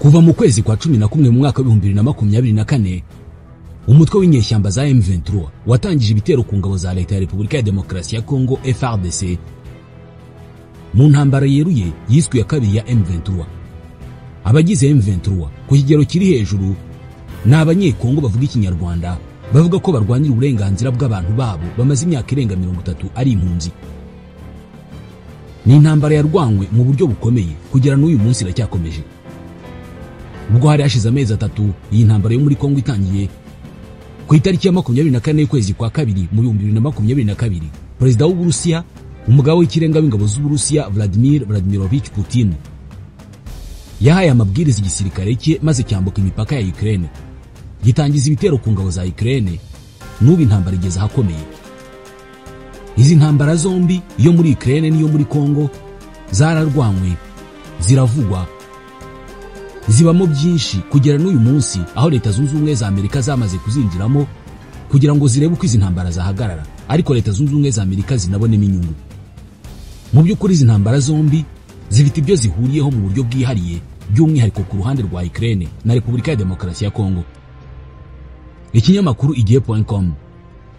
Kuva mu kwezi kwa 11 mu mwaka wa 2024, umutwe w'inyeshyamba za M23 watangije ibitero ku ngabo za Leta ya Repubulika ya Demokarasi ya Kongo FARDC mu ntambara yeruye yiswe ya kabiri ya M23. Abagize M23 ku kigero kiri hejuru ni abanyekongo bavuga ikinyarwanda, bavuga ko barwanira uburenganzira bw'abantu babo bamaze imyaka irenga 30 ari impunzi. Ni intambara yarwanywe mu buryo bukomeye kugera n'uyu munsi iracyakomeje. Ubwo hari hashize amezi 3 iyi ntambara yo muri Kongo itangiye, ku itariki ya 24 y'ukwezi kwa kabiri mu 2022, Perezida w'Uburusiya, umugabo w'ikirenga w'ingabo z'Uburusiya Vladimir Vladimirovich Putin, yahaye amabwiriza igisirikare cye maze cyambuka imipaka ya Ukraine, gitangiza ibitero ku ngabo za Ukraine. N'ubu intambara igeze ahakomeye. Izi ntambara zombi, iyo muri Ukraine n'iyo muri Kongo, zararwanywe, ziravugwa, zibamo byinshi kugera n'uyu munsi aho Leta Zunze Ubumwe za Amerika zamaze kuzinjiramo kugira ngo zirebe uko izi ntambara zahagarara, ariko Leta Zunze Ubumwe za Amerika zinabonemo inyungu. Mu by'ukuri izi ntambara zombi zifite ibyo zihuriyeho mu buryo bwihariye, by'umwihariko ku ruhande rwa Ukraine na Repubulika ya Demokarasi ya Kongo. Ikinyamakuru igihe.com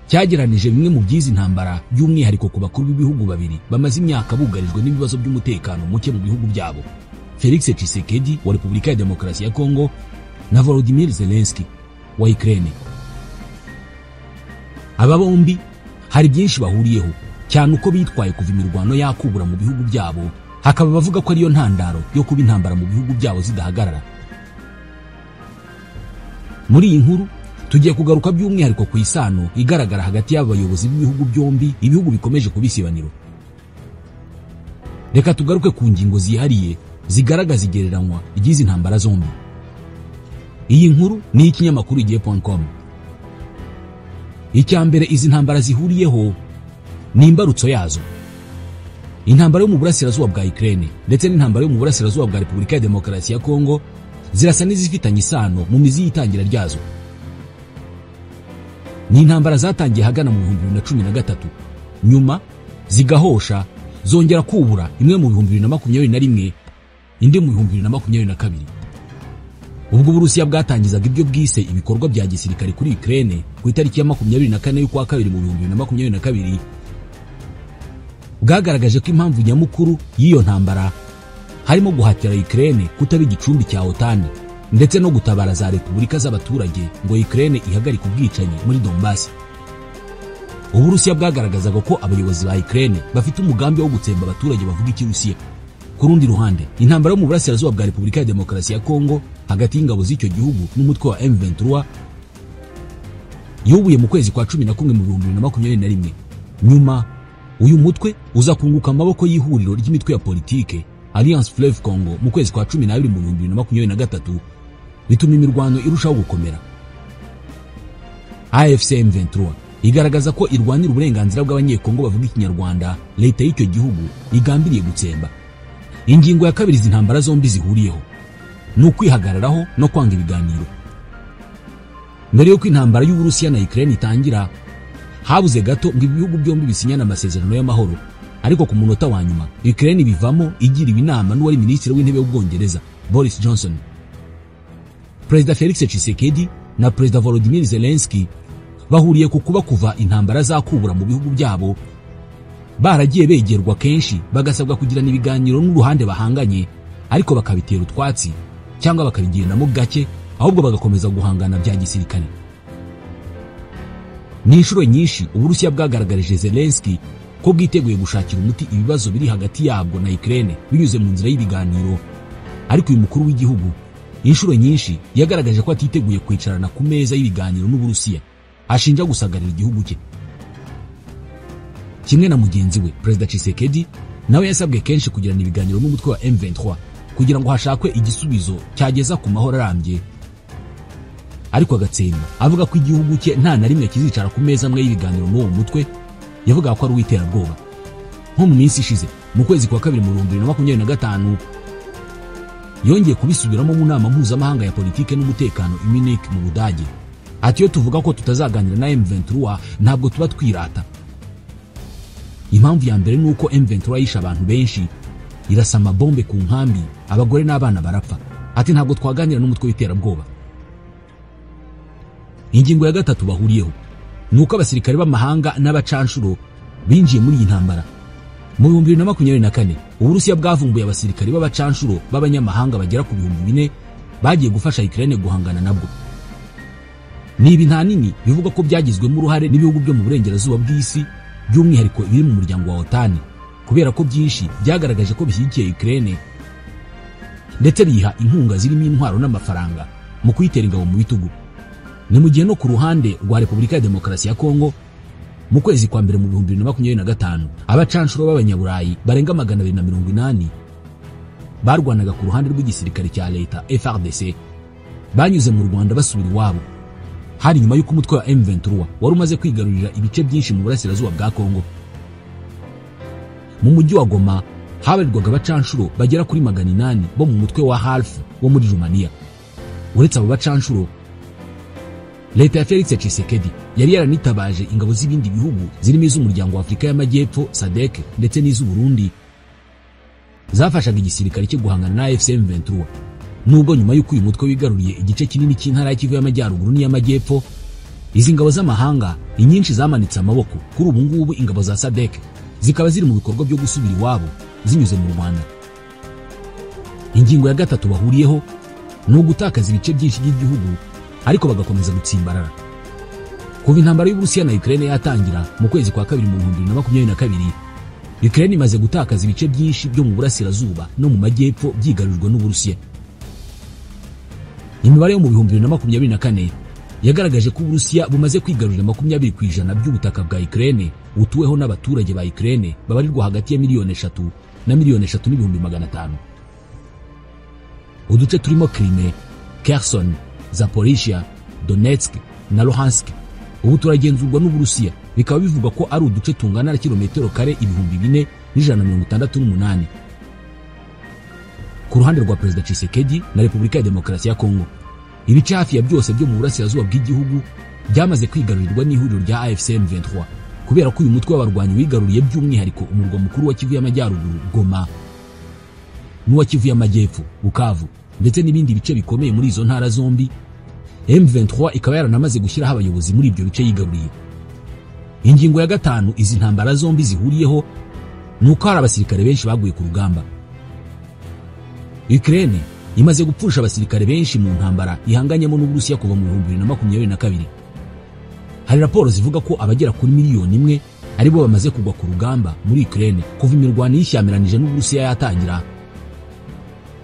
cyageranije bimwe mu by'izi ntambara, by'umwihariko ku bakuru b'ibihugu babiri bamaze imyaka bugarijwe n'ibibazo by'umutekano muke mu bihugu byabo, Felix Tshisekedi wa Repubulika ya Demokarasi ya Kongo na Volodymyr Zelensky wa Ukraine. Aba bombi hari byinshi bahuriyeho, cyane uko bitwaye kuva imirwano yakubura mu bihugu byabo, hakaba bavuga ko ariyo ntandaro yo kuba intambara mu bihugu byabo zidahagarara. Muri iyi nkuru tugiye kugaruka by'umwihariko ku isano igaragara hagati y'abayobozi b'ibihugu byombi, ibihugu bikomeje kubisibaniro. Reka tugaruke ku ngingo zihariye zigaragaza igereranywa ry'izi ntambara zombi. Iyi nkuru ni ikinyamakuru igihe.com. Icya mbere izi ntambara zihuriyeho ni imbarutso yazo. Intambara yo mu burasirazuba bwa Ukraine ndetse n'intambara yo mu burasirazuba bwa Repubulika ya Demokarasi ya Kongo zirasa n'izifitanye isano mu mizi y'itangira ryazo. Ni intambara zatangiye hagana mu 2013, nyuma zigahosha zongera kubura imwe mu 2021, indi mu 2022. Ubwo Uburusiya bwatangizaga ibyo bwise ibikorwa bya gisirikare kuri Ukraine ku itariki ya 24 y'ukwa kabiri mu 2022, bwagaragaje ko impamvu nyamukuru y'iyo ntambara harimo guhatira Ukraine kutaba igicumbi cya OTAN ndetse no gutabara za repubulika z'abaturage ngo Ukraine ihagarike ubwicanyi muri Donbass. Uburusiya bwagaragazaga ko abayobozi ba Ukraine bafite umugambi wo gutsemba abaturage bavuga ikirusiya. Ku rundi ruhande, intambara yo mu burasirazuba bwa Repubulika ya Demokarasi ya Kongo hagati y'ingabo z'icyo gihugu n'umutwe wa M23 yubuye mu kwezi kwa 11 mu 2021. Nyuma uyu mutwe uza kunguka amaboko y'ihuriro ry'imitwe ya politike Alliance Fleuve Congo mu kwezi kwa 12 mu 2023, bituma imirwano irushaho gukomera. AFC M23 igaragaza ko irwanira uburenganzira bw'abanyekongo bavuga ikinyarwanda leta y'icyo gihugu igambiriye gutsemba. Ingingo ya kabiri izi ntambara zombi zihuriyeho ni ukwihagararaho no kwanga ibiganiro. Mbere y'uko intambara y'Uburusiya na Ukraine itangira, habuze gato ngo ibihugu byombi bisinyane amasezerano y'amahoro, ariko ku munota wa nyuma Ukraine bivamo igiriwe inama n'uwari minisitiri w'intebe w'Ubwongereza Boris Johnson. Perezida Felix Tshisekedi na Perezida Volodymyr Zelensky bahuriye ku kuba kuva intambara zakubura mu bihugu byabo baragiye begerwa kenshi bagasabwa kugirana ibiganiro n'uruhande bahanganye, ariko bakabitera utwatsi cyangwa bakabigendamo gake, ahubwo bagakomeza guhangana bya gisirikare. Ni inshuro nyinshi Uburusiya bwagaragarije Zelensky ko bwiteguye gushakira umuti ibibazo biri hagati yabwo na Ukraine binyuze mu nzira y'ibiganiro, ariko uyu mukuru w'igihugu inshuro nyinshi yagaragaje ko atiteguye kwicarana ku meza y'ibiganiro n'Uburusiya, ashinja gusagarira igihugu cye. Kimwe na mugenzi we Perezida Tshisekedi, nawe yasabwe kenshi kugirana ibiganiro n'umutwe wa M23 kugira ngo hashakwe igisubizo cyageza ku mahoro arambye, ariko agatsemba avuga ko igihugu cye nta na rimwe kizicara ku meza amwe y'ibiganiro n'uwo mutwe yavuga ko ari uw'iterabwoba. Nko mu minsi ishize mu kwezi kwa kabiri mu 2025, yongeye kubisubiramo mu nama mpuzamahanga ya politike n'umutekano i Munich mu Budage, ati iyo tuvuga ko tutazaganira na M23 ntabwo tuba twirata. Impamvu ya mbere nuko M23 yishe abantu benshi, irasa amabombe ku nkambi, abagore n'abana barapfa. Ati ntabwo twaganira n'umutwe w'iterabwoba. Ingingo ya gatatu bahuriyeho ni uko abasirikare b'amahanga n'abacanshuro binjiye muri iyi ntambara. Mu 2024 Uburusiya bwavumbuye abasirikare b'abacanshuro b'abanyamahanga bagera ku 4000 bagiye gufasha Ukraine guhangana nabwo. Ni ibi nta nini bivuga ko byagizwemo uruhare n'ibihugu byo mu burengerazuba bw'isi, by'umwihariko ibiri mu muryango wa OTAN, kubera ko byinshi byagaragaje ko bishyigikiye Ukraine ndetse biha inkunga zirimo intwaro n'amafaranga mu kuyitera ingabo mu bitugu. Ni mu gihe no ku ruhande rwa Repubulika ya Demokarasi ya Kongo mu kwezi kwa mbere mu 2025 abacanshuro b'abanyaburayi barenga 280 barwanaga ku ruhande rw'igisirikare cya leta FARDC banyuze mu Rwanda basubira iwabo. Hari nyuma y'uko umutwe wa M23 wari umaze kwigarurira ibice byinshi mu burasirazuba bwa Kongo. Mu mujyi wa Goma habarirwaga abacanshuro bagera kuri 800 bo mu mutwe wa Half wo muri Romania. Uretse abo bacanshuro, leta ya Felix Tshisekedi yari yaranitabaje ingabo z'ibindi bihugu zirimo iz'umuryango wa Afrika y'Amajyepfo SADC ndetse n'iz'u Burundi zafashaga igisirikare cyo guhangana na AFC M23. Nubwo nyuma y'uko uyu mutwe wigaruriye igice kinini cy'intara ya Kivu y'Amajyaruguru n'iy'Amajyepfo, izi ngabo z'amahanga inyinshi zamanitse amaboko. Kuri ubu ngubu ingabo za SADC zikaba ziri mu bikorwa byo gusubira iwabo zinyuze mu Rwanda. Ingingo ya gatatu bahuriyeho ni ugutakaza ibice byinshi by'igihugu ariko bagakomeza gutsimbarara. Kuva intambara y'Uburusiya na Ukraine yatangira mu kwezi kwa kabiri mu 2022, Ukraine imaze gutakaza ibice byinshi byo mu burasirazuba no mu majyepfo byigarurirwa n'Uburusiya. Imibare yo mu 2024 yagaragaje ko Uburusiya bumaze kwigarurira 20% by'ubutaka bwa Ukraine butuweho n'abaturage ba Ukraine babarirwa hagati ya 3 na 3.5 miliyoni. Uduce turimo Crimea, Kherson, Zaporizhia, Donetsk na Luhansk ubu turagenzurwa n'Uburusiya, bikaba bivugwa ko ari uduce tungana na kilometero kare 4168. Ku ruhande rwa Perezida Tshisekedi na Repubulika ya Demokarasi ya Kongo, ibice hafi ya byose byo mu burasirazuba bw'igihugu byamaze kwigarurirwa n'ihuriro rya AFC M23, kubera ko uyu mutwe w'abarwanyi wigaruriye by'umwihariko umurwa mukuru wa Kivu y'Amajyaruguru Goma n'uwa Kivu y'Amajyepfo Bukavu ndetse n'ibindi bice bikomeye muri izo ntara zombi. M23 ikaba yaranamaze gushyiraho abayobozi muri ibyo bice yigaruriye. Ingingo ya gatanu izi ntambara zombi zihuriyeho ni uko hari abasirikare benshi baguye ku rugamba. Ukraine imaze gupfusha abasirikare benshi mu ntambara ihanganyemo n'Uburusiya kuva mu 2022. Hari raporo zivuga ko abagera kuri 1 miliyoni aribo bamaze kugwa ku rugamba muri Ukraine kuva imirwano yishyamiranyije n'Uburusiya yatangira,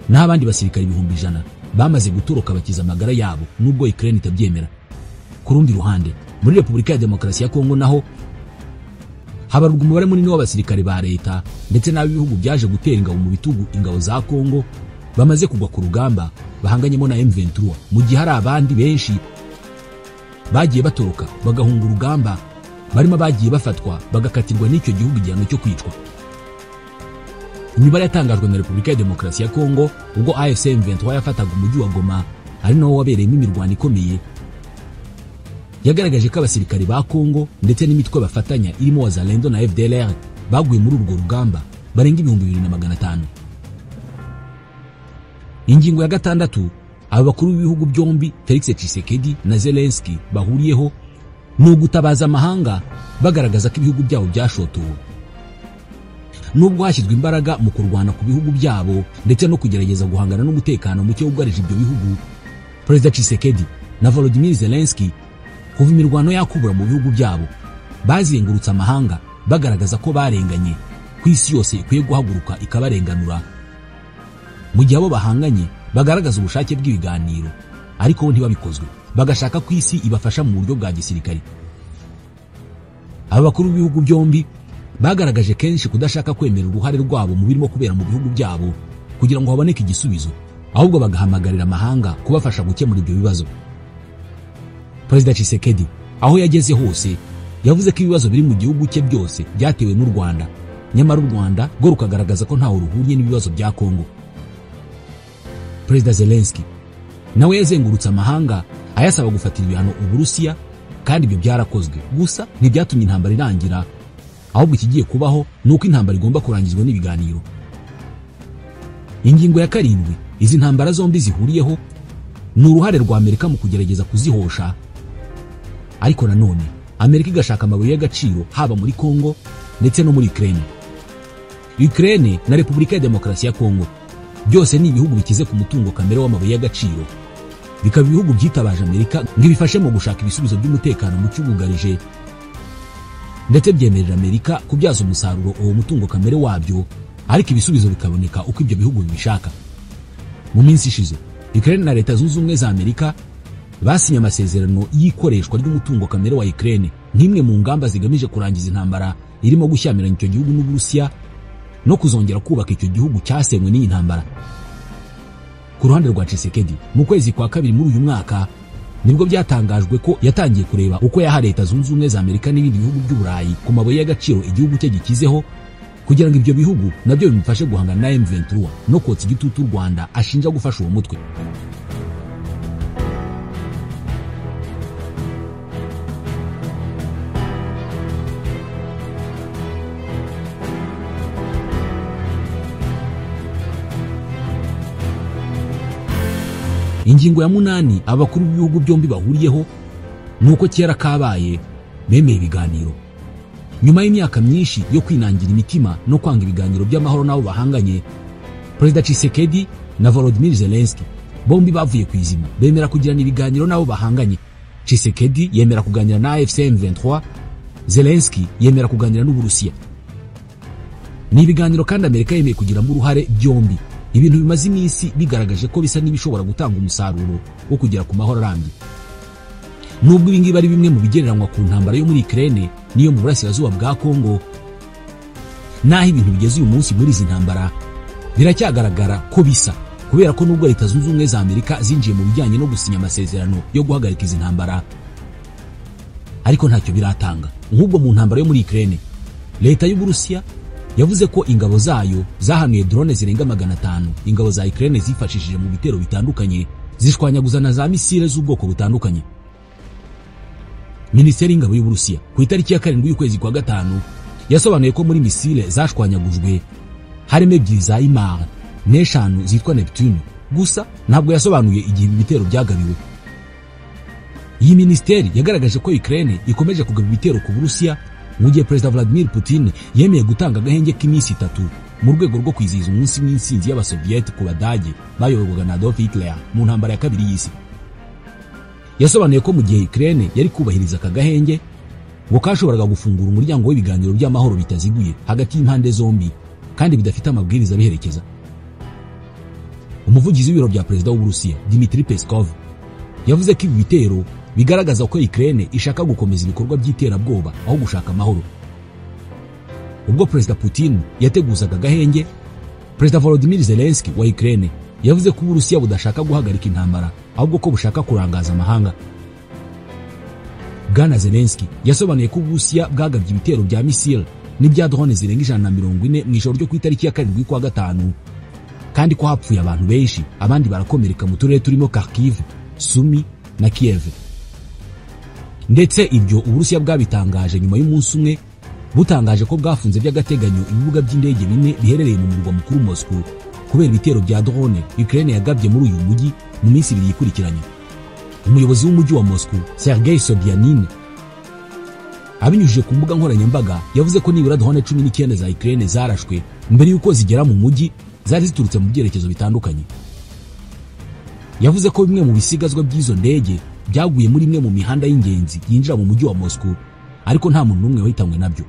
naho abandi basirikare 100,000 bamaze gutoroka bakiza amagara yabo nubwo Ukraine itabyemera. Ku rundi ruhande, muri Repubulika ya Demokarasi ya Kongo naho habarurwa umubare munini w'abasirikare ba leta ndetse n'ab'ibihugu byaje gutera ingabo mu bitugu ingabo za Kongo bamaze kugwa ku rugamba bahanganyemo na M23, mu gihe hari abandi benshi bagiye batoroka bagahunga urugamba, barimo abagiye bafatwa bagakatirwa n'icyo gihugu igihano cyo kwicwa. Imibare yatangajwe na Repubulika ya Demokarasi ya Kongo ubwo AFC M23 yafataga umujyi wa Goma, ari nawo wabereyemo imirwano ikomeye, yagaragaje ko abasirikare ba Kongo ndetse n'imitwe bafatanya irimo Wazalendo na FDLR baguye muri urwo rugamba barenga 2500. Ingingo ya gatandatu aba bakuru b'ibihugu byombi Felix Tshisekedi na Zelensky bahuriyeho ni ugutabaza amahanga bagaragaza ko ibihugu byabo byashotowe. Nubwo hashyizwe imbaraga mu kurwana ku bihugu byabo ndetse no kugerageza guhangana n'umutekano muke wugarije ibyo bihugu, Perezida Tshisekedi na Volodymyr Zelensky kuva imirwano yakubura mu bihugu byabo bazengurutse amahanga bagaragaza ko barenganye, ku isi yose ikwiye guhaguruka ikabarenganura, mu gihe abo bahanganye bagaragaza ubushake bw'ibiganiro ariko bo ntibabikozwe, bagashaka ko isi ibafasha mu buryo bwa gisirikare. Aba bakuru b'ibihugu byombi bagaragaje kenshi kudashaka kwemera uruhare rwabo mu birimo kubera mu bihugu byabo kugira ngo haboneke igisubizo, ahubwo bagahamagarira amahanga kubafasha gukemura ibyo bibazo. Perezida Tshisekedi aho yageze hose yavuze ko ibibazo biri mu gihugu cye byose byatewe n'u Rwanda, nyamara u Rwanda rwo rukagaragaza ko ntaho ruhuriye n'ibibazo bya Kongo. Perezida Zelensky nawe yazengurutse amahanga ayasaba gufatira ibihano Uburusiya, kandi ibyo byarakozwe, gusa ntibyatumye intambara irangira, ahubwo ikigiye kubaho ni uko intambara igomba kurangizwa n'ibiganiro. Ingingo ya karindwi izi ntambara zombi zihuriyeho ni uruhare rwa Amerika mu kugerageza kuzihosha, ariko nanone Amerika igashaka amabuye y'agaciro haba muri Kongo ndetse no muri Ukraine. Ukraine na Repubulika ya Demokarasi ya Kongo byose ni ibihugu bikize ku mutungo kamere w'amabuye y'agaciro, bikaba ibihugu byitabaje Amerika ngo ibifashe mu gushaka ibisubizo by'umutekano mu cyubugarije, ndetse byemerera Amerika kubyaza umusaruro uwo mutungo kamere wabyo, ariko ibisubizo bikaboneka uko ibyo bihugu bibishaka. Mu minsi ishize Ukraine na Leta Zunze Ubumwe za Amerika basinye amasezerano y'ikoreshwa ry'umutungo kamere wa Ukraine nk'imwe mu ngamba zigamije kurangiza intambara irimo gushyamiranya icyo gihugu n'Uburusiya no kuzongera kubaka icyo gihugu cyasenywe n'iyi ntambara. Ku ruhande rwa Tshisekedi, mu kwezi kwa kabiri muri uyu mwaka nibwo byatangajwe ko yatangiye kureba uko yaha Leta Zunze Ubumwe za Amerika n'ibindi bihugu by'Uburayi ku mabuye y'agaciro igihugu cye gikizeho, kugira ngo ibyo bihugu nabyo bimufashe guhangana na M23 no kotsa igitutu u Rwanda ashinja gufasha uwo mutwe. Ingingo ya 8 abakuru b'ibihugu byombi bahuriyeho nuko kera kabaye bemeye ibiganiro. Nyuma y'imyaka myinshi yo kwinangira imitima no kwanga ibiganiro by'amahoro nabo bahanganye, Perezida Tshisekedi na Volodymyr Zelensky bombi bavuye ku izima bemera kugirana ibiganiro nabo bahanganye. Tshisekedi yemera kuganira na AFC M23, Zelensky yemera kuganira n'Uburusiya. Ni ibiganiro kandi Amerika yemeye kugiramo uruhare byombi, ibintu bimaze iminsi bigaragaje ko bisa n'ibishobora gutanga umusaruro wo kugera ku mahoro arambye. Nubwo ibi ngibi ari bimwe mu bigereranywa ku ntambara yo muri Ukraine n'iyo mu burasirazuba bwa Kongo, naho ibintu bigeze uyu munsi muri izi ntambara biracyagaragara ko bisa, kubera ko nubwo Leta Zunze Ubumwe za Amerika zinjiye mu bijyanye no gusinya amasezerano yo guhagarika izi ntambara, ariko ntacyo biratanga. Nk'ubwo mu ntambara yo muri Ukraine, Leta y'Uburusiya yavuze ko ingabo zayo zahanuye drone zirenga 500 ingabo za Ukraine zifashishije mu bitero bitandukanye, zishwanyaguza na za misile z'ubwoko butandukanye. Minisiteri y'Ingabo y'Uburusiya ku itariki ya 7 y'ukwezi kwa 5 yasobanuye ko muri misile zashwanyagujwe harimo 2 za Imar n'5 zitwa Neptune, gusa ntabwo yasobanuye igihe ibi bitero byagabiwe. Iyi minisiteri yagaragaje ko Ukraine ikomeje kugaba ibitero ku Burusiya mu gihe Perezida Vladimir Putin yemeye gutanga agahenge k'iminsi 3 mu rwego rwo kwizihiza umunsi w'intsinzi y'Abasoviet ku Badage bayoborwaga na Adolf Hitler mu ntambara ya kabiri y'isi. Yasobanuye ko mu gihe Ukraine yari kubahiriza aka gahenge ngo kashoboraga gufungura umuryango w'ibiganiro by'amahoro bitaziguye hagati y'impande zombi kandi bidafite amabwiriza abiherekeza. Umuvugizi w'ibiro bya Perezida w'Uburusiya Dmitry Peskov yavuze ko ibi bitero bigaragaza ko Ukraine ishaka gukomeza ibikorwa by'iterabwoba aho gushaka amahoro. Ubwo Perezida Putin yateguzaga agahenge, Perezida Volodymyr Zelensky wa Ukraine yavuze ko Uburusiya budashaka guhagarika intambara ahubwo ko bushaka kurangaza amahanga. Bwana Zelensky yasobanuye ko Uburusiya bwagabye ibitero bya misile n'ibya drone zirenga 140 mu ijoro ryo ku itariki ya 7 kwa 5, kandi ko hapfuye abantu benshi abandi barakomereka mu turere turimo Kharkiv, Sumi na Kiev. Ndetse ibyo Uburusiya bwabitangaje nyuma y'umunsi umwe butangaje ko bwafunze by'agateganyo ibibuga by'indege bine biherereye mu murwa mukuru Moscow kubera ibitero bya drone Ukraine yagabye muri uyu mujyi mu minsi ibiri ikurikiranye. Umuyobozi w'umujyi wa Moscow Sergei Sobyanin abinyujije ku mbuga nkoranyambaga yavuze ko nibura drone 19 za Ukraine zarashwe mbere y'uko zigera mu mujyi, zari ziturutse mu byerekezo bitandukanye. Yavuze ko bimwe mu bisigazwa by'izo ndege byaguye muri imwe mu mihanda y'ingenzi yinjira mu mujyi wa Moscow, ariko nta muntu n'umwe wahitanywe nabyo.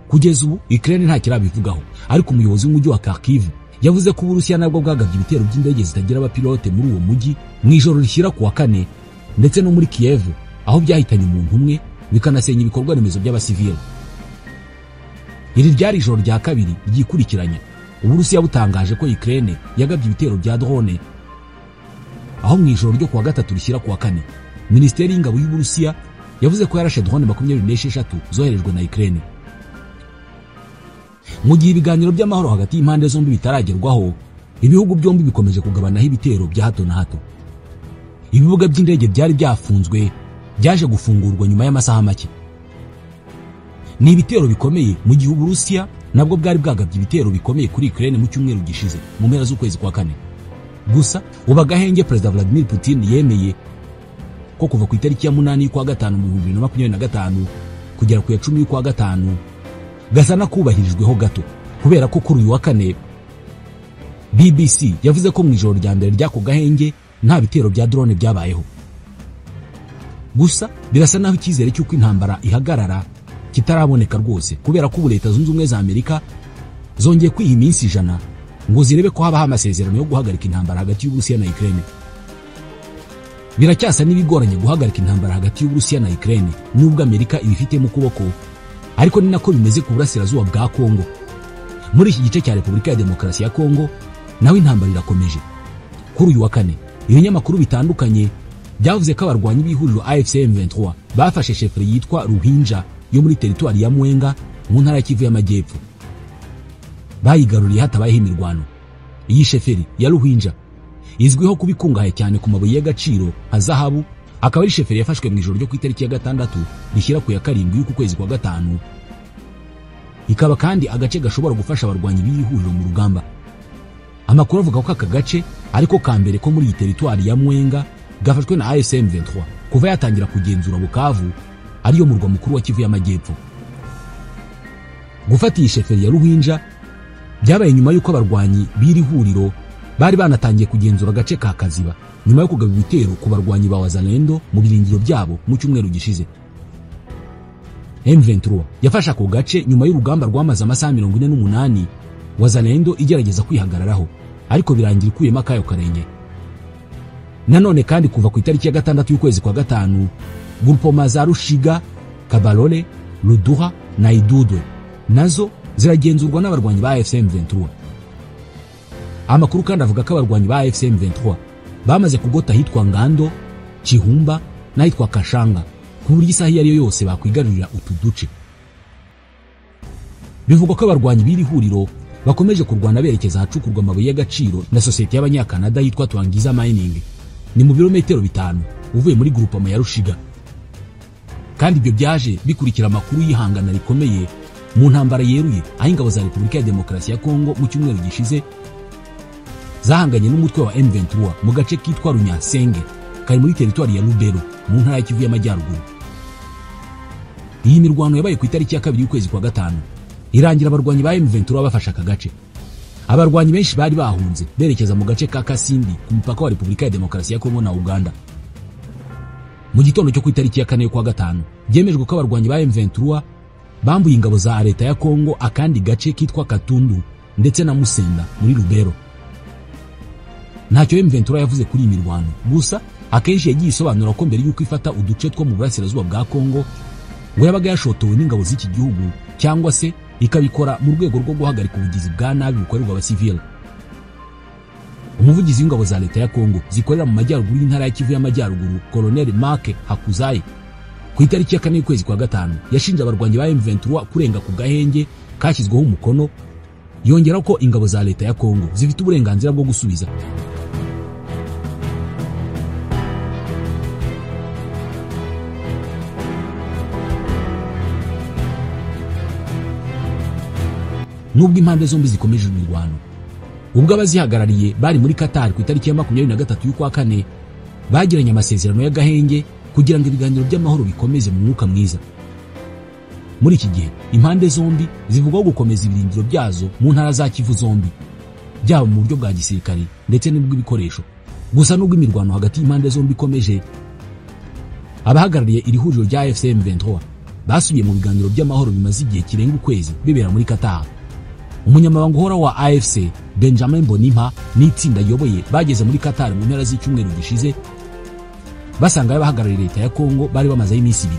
Kugeza ubu Ukraine nta kirabivugaho, ariko umuyobozi w'umujyi wa Kharkiv yavuze ko Uburusiya nabwo bwagabye ibitero by'indege zitagira abapilote muri uwo mujyi mu ijoro rishyira ku wa kane, ndetse no muri Kiev aho byahitanye umuntu umwe bikanasenya ibikorwa remezo by'abasivile. Iri ryari ijoro rya kabiri ryikurikiranya Uburusiya butangaje ko Ukraine yagabye ibitero bya drone, aho mu ijoro ryo kuwa 3 rishyira kuwa 4 Minisiteri y'Ingabo y'Uburusiya yavuze ko yarashe drone 26 zoherejwe na Ukraine. Mu gihe ibiganiro by'amahoro hagati y'impande zombi bitaragerwaho, ibihugu byombi bikomeje kugabanaho ibitero bya hato na hato. Ibibuga by'indege byari byafunzwe byaje gufungurwa nyuma y'amasaha make. Ni ibitero bikomeye mu gihe Uburusiya nabwo bwari bwagabye ibitero bikomeye kuri Ukraine mu cyumweru gishize mu mpera z'ukwezi kwa kane. Gusa uba gahenge Perezida Vladimir Putin yemeye ko kuva ku itariki ya 8 y'ukwa gatanu mu 2025 kugera ku ya 10 y'ukwa gatanu gasa nakubahirijweho gato, kubera ko kuri uyu wa kane BBC yavuze ko mu ijoro rya mbere ry'ako gahenge nta bitero bya drone byabayeho. Gusa birasa naho icyizere cy'uko intambara ihagarara kitaraboneka rwose, kubera ko ubu Leta Zunze Ubumwe za Amerika zongeye kwiha iminsi 100 ngo zirebe ko habaho amasezerano yo guhagarika intambara hagati y'Uburusiya na Ukraine. Biracyasa n'ibigoranye guhagarika intambara hagati y'Uburusiya na Ukraine nubwo Amerika ibifite mu kuboko, ariko ni nako bimeze ku burasirazuba bwa Kongo. Muri iki gice cya Repubulika ya Demokarasi ya Kongo naho intambara irakomeje. Kuri uyu wa kane ibinyamakuru bitandukanye byavuze ko abarwanyi b'ihuriro AFC M23 bafashe chefferie yitwa Ruhinja yo muri teritwari ya Mwenga mu ntara ya Kivu y'Amajyepfo. Bayigaruriye hatabayeho imirwano. Iyi chefferie ya Ruhinja izwiho kuba ikungahaye cyane ku mabuye y'agaciro nka zahabu, akaba ari chefferie yafashwe mu ijoro ryo ku itariki ya 6 rishyira ku ya 7 y'uku kwezi kwa gatanu, ikaba kandi agace gashobora gufasha abarwanyi b'iri huriro mu rugamba. Amakuru avuga ko aka gace ariko ka mbere ko muri iyi teritwari ya Mwenga gafashwe na AFC M23 kuva yatangira kugenzura Bukavu ariyo murwa mukuru wa Kivu y'Amajyepfo. Gufata iyi chefferie ya Ruhinja byabaye nyuma y'uko abarwanyi b'iri huriro bari banatangiye kugenzura agace ka Kaziba nyuma yo kugaba ibitero ku barwanyi ba Wazalendo mu birindiro byabo mu cyumweru gishize. M23 yafashe ako gace nyuma y'urugamba rwamaze amasaha 48 Wazalendo igerageza kwihagararaho, ariko birangira ikuyemo akayo karenge. Nanone kandi kuva ku itariki ya 6 y'ukwezi kwa gatanu, grupoma za Rushiga, Kabalole, Ruduha na Idudo nazo ziragenzurwa n'abarwanyi ba AFC M23. Amakuru kandi avuga ko abarwanyi ba AFC M23 bamaze kugota hitwa Ngando, Chihumba n'ahitwa Kashanga, ku buryo isaha iyo ari yo yose bakwigarurira utu duce. Bivugwa ko abarwanyi b'iri huriro bakomeje kurwana berekeza ahacukurwa amabuye y'agaciro na sosiyete y'Abanyakanada yitwa Twangiza Mining, ni mu birometero 5 uvuye muri grupama ya Rushiga. Kandi ibyo byaje bikurikira amakuru y'ihangana rikomeye mu ntambara yeruye aho ingabo za Repubulika ya Demokarasi ya Kongo mu cyumweru gishize zahanganye n'umutwe wa M23 mu gace kitwa Runyasenge kari muri teritwari ya Lubero mu ntara ya Kivu y'Amajyaruguru. Iyi mirwano yabaye ku itariki ya 2 y'ukwezi kwa gatanu, irangira abarwanyi ba M23 bafashe aka gace. Abarwanyi benshi bari bahunze berekeza mu gace ka Kasindi ku mupaka wa Repubulika ya Demokarasi ya Kongo na Uganda. Mu gitondo cyo ku itariki ya 4 y'ukwa gatanu byemejwe ko abarwanyi ba M23 bambuye ingabo za leta ya Kongo akandi gace kitwa Katundu ndetse na Musenda muri Lubero. Ntacyo M23 yavuze kuri iyi mirwano, gusa akenshi yagiye isobanura ko mbere y'uko ifata uduce two mu burasirazuba bwa Kongo ngo yabaga yashotowe n'ingabo z'iki gihugu, cyangwa se ikabikora mu rwego rwo guhagarika ubugizi bwa nabi bukorerwa abasivile. Umuvugizi w'ingabo za leta ya Kongo zikorera mu majyaruguru y'intara ya Kivu y'Amajyaruguru, Colonel Mark Hakuzayi, ku itariki ya 4 y'ukwezi kwa gatanu yashinje abarwanyi ba M23 kurenga ku gahenge kashyizweho umukono, yongera ko ingabo za leta ya Kongo zifite uburenganzira bwo gusubiza. Nubwo impande zombi zikomeje imirwano, ubwo abazihagarariye bari muri Qatar ku itariki ya 23 y'ukwa kane bagiranye amasezerano y'agahenge kugira ngo ibiganiro by'amahoro bikomeze mu mwuka mwiza. Muri iki gihe impande zombi zivugwaho gukomeza ibirindiro byazo mu ntara za Kivu zombi, byaba mu buryo bwa gisirikari ndetse n'ubw'ibikoresho. Gusa nubwo imirwano hagati y'impande zombi ikomeje, abahagarariye iri huriro rya AFC M23 basubiye mu biganiro by'amahoro bimaze igihe kirenga ukwezi bibera muri Qatar. Umunyamabanga uhora wa AFC Benjamin Bonimpa n'itsinda ayoboye bageze muri Qatar mu mpera z'icyumweru gishize, basanga abahagarariye leta ya Kongo bari bamazeho iminsi 2.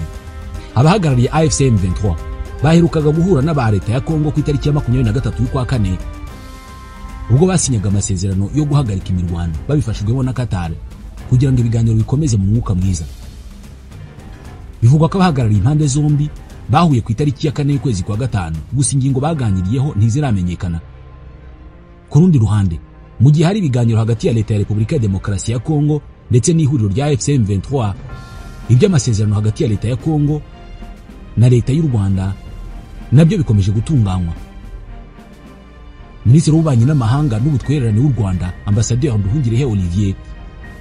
Abahagarariye AFC M23 baherukaga guhura n'aba leta ya Kongo ku itariki ya 23 y'ukwa kane, ubwo basinyaga amasezerano yo guhagarika imirwano babifashijwemo na Qatar kugira ngo ibiganiro bikomeze mu mwuka mwiza. Bivugwa ko abahagarariye impande zombi bahuye ku itariki ya 4 y'ukwezi kwa gatanu, gusa ingingo baganiriyeho ntiziramenyekana. Ku rundi ruhande, mu gihe hari ibiganiro hagati ya leta ya Repubulika ya Demokarasi ya Kongo ndetse n'ihuriro rya AFC M23, iby'amasezerano hagati ya leta ya Kongo na leta y'u Rwanda nabyo bikomeje gutunganywa. Minisitiri w'Ububanyi n'Amahanga n'Ubutwererane w'u Rwanda, Ambasaderi Nduhungirehe Olivier,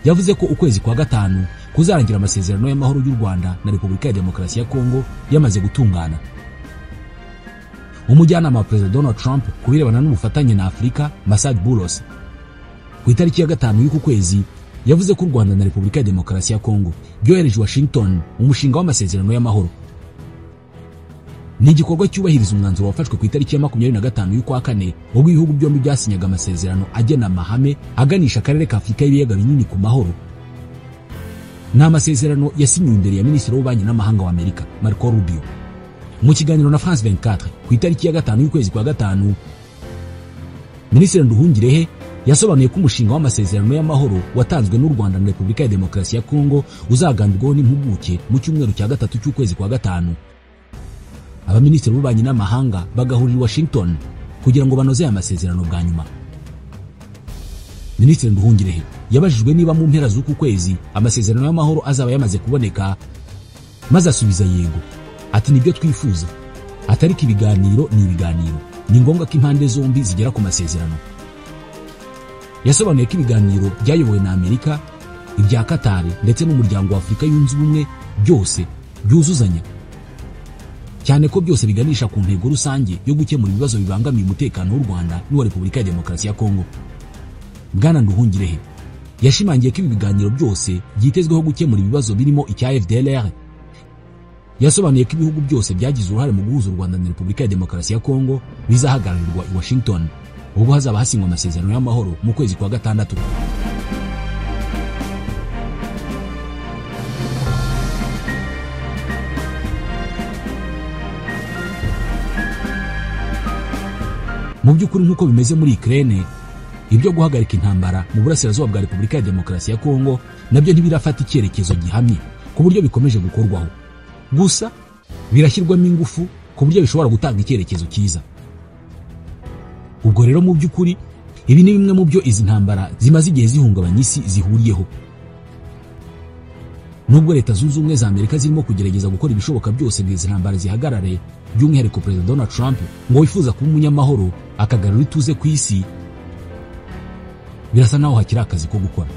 yavuze ko ukwezi kwa gatanu kuzarangira amasezerano y'amahoro y'u Rwanda na Repubulika ya Demokarasi ya Kongo yamaze gutungana. Umujyanama wa Perezida Donald Trump ku birebana n'ubufatanye na Afurika, Massad Boulos, ku itariki ya 5 y'uku kwezi yavuze ko u Rwanda na Repubulika ya Demokarasi ya Kongo byohereje Washington umushinga w'amasezerano y'amahoro. Ni igikorwa cyubahiriza umwanzuro wafashwe ku itariki ya 25 y'ukwa kane, ubwo ibihugu byombi byasinyaga amasezerano agena amahame aganisha akarere ka Afurika y'ibiyaga binini ku mahoro. Ni amasezerano yasinyiwe imbere ya Minisitiri w'Ububanyi n'Amahanga wa Amerika, Marco Rubio. Mu kiganiro na France 24 ku itariki ya 5 y'ukwezi kwa gatanu, Minisitiri Nduhungirehe yasobanuye ko umushinga w'amasezerano y'amahoro watanzwe n'u Rwanda na Repubulika ya Demokarasi ya Kongo uzaganirwaho n'impuguke mu cyumweru cya 3 cy'ukwezi kwa gatanu. Abaminisitiri b'Ububanyi n'Amahanga bagahurira i Washington kugira ngo banoze aya masezerano bwa nyuma. Minisitiri Nduhungirehe yabajijwe niba mu mpera z'uku kwezi amasezerano y'amahoro azaba yamaze kuboneka, maze asubiza yego. Ati nibyo twifuza, atariko ibiganiro ni ibiganiro, ni ngombwa ko impande zombi zigera ku masezerano. Yasobanuye ko ibiganiro byayobowe na Amerika, ibya Qatar ndetse n'umuryango wa Afurika yunze ubumwe byose byuzuzanya, cyane ko byose biganisha ku ntego rusange yo gukemura ibibazo bibangamiye umutekano w'u Rwanda n'uwa Repubulika ya Demokarasi ya Kongo. Bwana Nduhungirehe yashimangiye ko ibi biganiro byose byitezweho gukemura ibibazo birimo icya FDLR. Yasobanuye ko ibihugu byose byagize uruhare mu guhuza u Rwanda na Repubulika ya Demokarasi ya Kongo bizahagararirwa i Washington ubwo hazaba hasinywa amasezerano y'amahoro mu kwezi kwa gatandatu. Mu by'ukuri nk'uko bimeze muri Ukraine, ibyo guhagarika intambara mu burasirazuba bwa Repubulika ya Demokarasi ya Kongo nabyo ntibirafata icyerekezo gihamye ku buryo bikomeje gukorwaho. Gusa birashyirwamo ingufu ku buryo bishobora gutanga icyerekezo cyiza. Ubwo rero mu by'ukuri ibi ni bimwe mu byo izi ntambara zimaze igihe zihungabanya isi zihuriyeho. Nubwo Leta Zunze Ubumwe za Amerika zirimo kugerageza gukora ibishoboka byose ngo izi ntambara zihagarare, by'umwihariko Perezida Donald Trump ngo wifuza kuba umunyamahoro akagarura ituze ku isi, birasa naho hakiri akazi ko gukora.